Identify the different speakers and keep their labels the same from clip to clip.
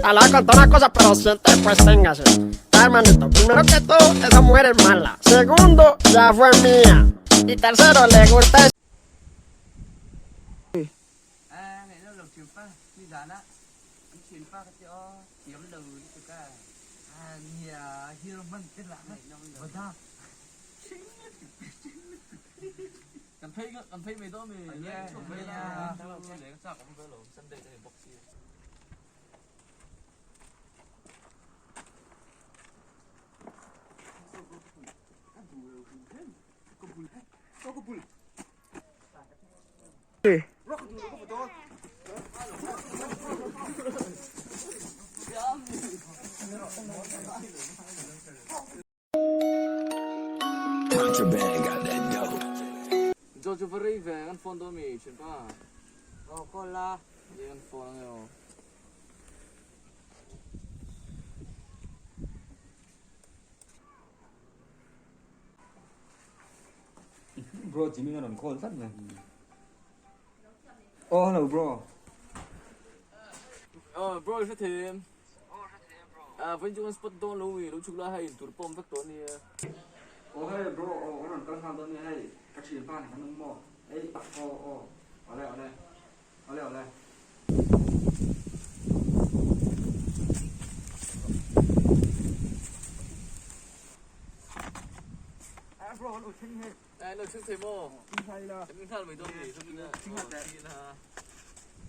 Speaker 1: Ah, Le voy a contar una cosa, pero siente, pues téngase. Ah, Hermanito, primero que todo, esa mujer es mala. Segundo, ya fue mía. Y tercero, le gusta
Speaker 2: A ngaihnawm lo thiam pa nizan ah an thian pa ka ti aw thiam lo lutuk a. A nia hero hman te lah va da.
Speaker 3: Kan phei kan phei mai dawn mi chhuak mai la leng chak awm ve lo Sunday te ni bawk si. Joe chu va rei ve kan phone dawn mi thianpa.
Speaker 2: Aw call la.
Speaker 3: Ye kan phone ange aw.
Speaker 4: Bro Jimmy a rawn call tlat mai. Oh hello bro.
Speaker 3: Oh bro i hre thei em? Ah vawiin chu kan spot dawn lo mi lo chhuk lai hei intur pawh awm vek tawh ania.
Speaker 4: Oh hey bro aw kan rawn kal nghal dawn nia hei ka thianpa nen kan awm maw ei aw aw awle awle awle awle.
Speaker 2: Bro kan lo thleng hei.
Speaker 3: Ai lo thleng thei maw? Kan in nghal mai dawn ni chuan ina thil a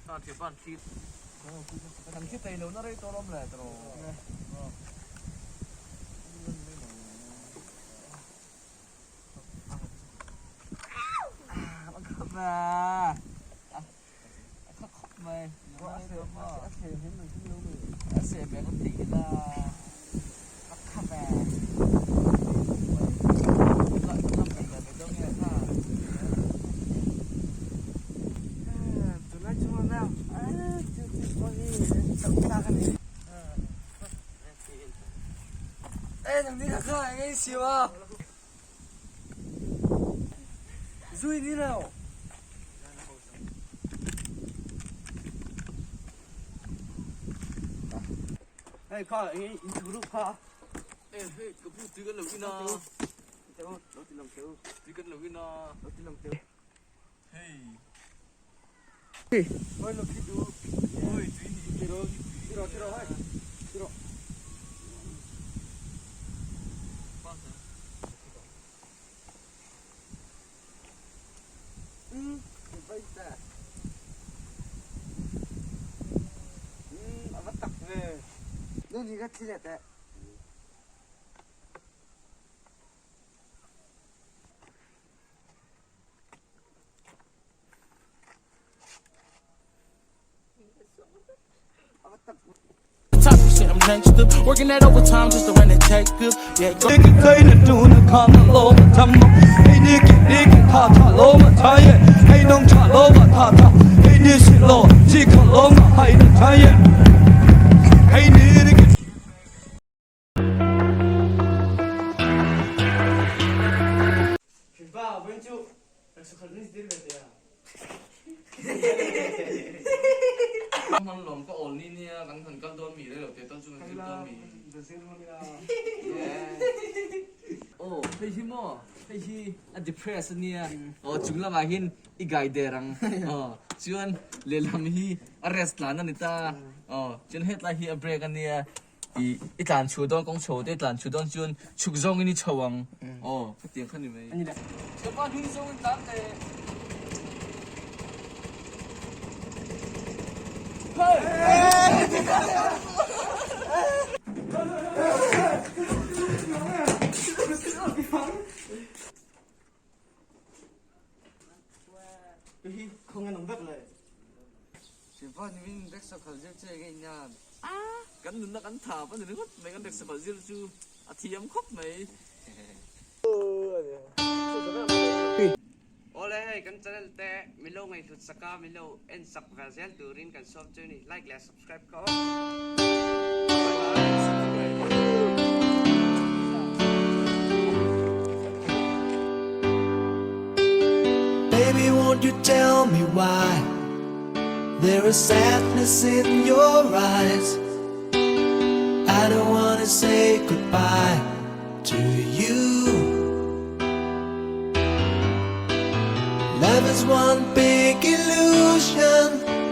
Speaker 3: ha thiam pan thil.
Speaker 2: Kan thi thei lo na rei tawh lawm le tawh. A khap a
Speaker 3: a khap khawp mai. A seh ve kan thei ila a khap e.
Speaker 2: Tunlai chu a thil tih pawh hi chauh tlak a ni. E nang ni kha kha eng ei siam a. Zui ni lo. Hei kha eng ei in thu ruk kha.
Speaker 3: E hei ka pu tui kan lo in a.
Speaker 2: Lo ti lang teu.
Speaker 3: Tui kan lo in a.
Speaker 2: Lo ti lang teu.
Speaker 3: Hei.
Speaker 2: Oi lo khi du.
Speaker 3: Oi tui ni.
Speaker 2: Tiro tiro tiro hei. Tiro. Um vai ta. Um a va tak ve. Nu ni ka thil te. Hripa vawiin chu sakhal min zir ve teh a.
Speaker 3: Hman lawm ka awl ni nia kan han kal dawn mi rei lo teh tal chu kan zir dawn mi. Aw hei hi maw hei hi a depress ania aw chung lamah hian i gai der ang aw chuan lehlam hi a rest tlan a ni ta aw chuan hetlai hi a break ania I i tlan chhuah dawn kawng chho te i tlan chhuah dawn chuan chhuk zawngin i chho ang. Aw, khatiang kha ni mai. Ka pa hnung zawngin tlan teh.
Speaker 2: Hi khong an awm vek le. Sivan min rek sakhal zir che nge ina.
Speaker 3: Kan nunna kan thap a ni ringawt mai kan rek sakhal zir chu a thiam khawp mai.
Speaker 2: Awle hei kan channel te milo ngaihhlut sak a milo en sak ve zel turin kan sawm chu ni like leh subscribe ka aw.
Speaker 5: Baby won't you tell me why There is sadness in your eyes? I don't wanna say goodbye to you. Love is one big illusion.